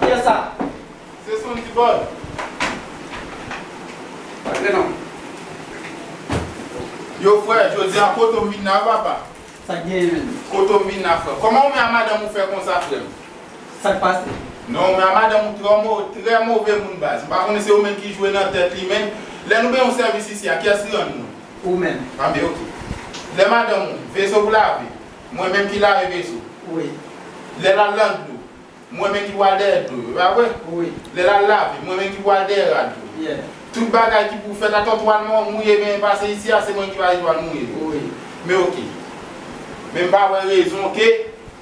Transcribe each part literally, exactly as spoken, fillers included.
Kiyès sa? Se Sonny Paul. Pa gen non. Yo, frè, jodi a kote w vin la, papa? Sa k genyen menm? Kote w vin la, frè? Kòman ou menm a madanm ou fè konsa, frè m? Sa k pase? Non, men a madanm ou trè mo-, trè move moun, baz. M pa konnen se ou menm ki jwe nan tèt li, men lè nou benyen yon sèvis isi a, kiyès ki rann nou? Ou menm. Anben, oke. Lè madanm ou, veso pou lave, mwen menm ki lave veso. Wi. Lè l al nan dlo, mwen menm ki pral dèyè dlo yo, e pa vre? Wi. Lè l al lave, mwen menm ki pral dèyè rad yo. Yeah. Tout bagay ki pou fèt, atò twal mwen mouye, men pase isi a, se mwen ki pase twal mouye yo. Wi. Men oke. Men m pa wè rezon ke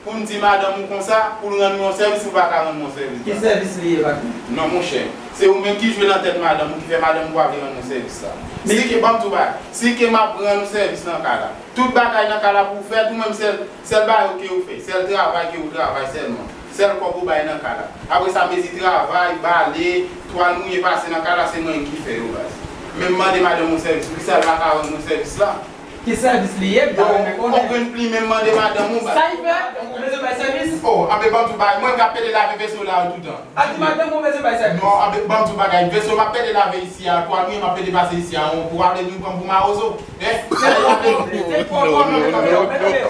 pou m di madanm ou konsa, pou l rann mwen yon sèvis, ou pa ka rann mwen yon sèvis. Ki sèvis li ye, patnè? Non, monchè. Se ou menm ki jwe nan tèt madanm ou, ki fè madanm ou pa vle rann mwen sèvis sa. Si ke, ban m di w bagay, si ke m ap rann ou sèvis nan kay la, tout bagay nan kay la pou w fè, ou menm sèl, sèl bagay ke ou fè, sèl travay ke ou travay sèlman, sèl kòb ou bay nan kay la. Apre sa, mezi travay, bale, twal mouye pase nan kay la, se mwen ki fè yo, baz. Men m mande madanm ou sèvis, poukisa l pa ka rann mwen sèvis la? Ki sèvis li ye, m ta renmen konnen. Ou konn plimen m mande madanm ou, baz. Sa y fè? Ou bezwen bay sèvis? Oh, anben ban m di w bagay, mwen k ap pede lave veso la yo toutan. A di madanm ou bezwen bay sèvis? Non, anben ban m di w bagay, veso m ap pede lave isi a, twal mouye m ap pede pase isi a, ou pa vle vin pran m pou mawozo? Hein? Se twò, se twò, mete w deyò, mete w deyò.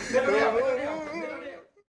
Mete w deyò.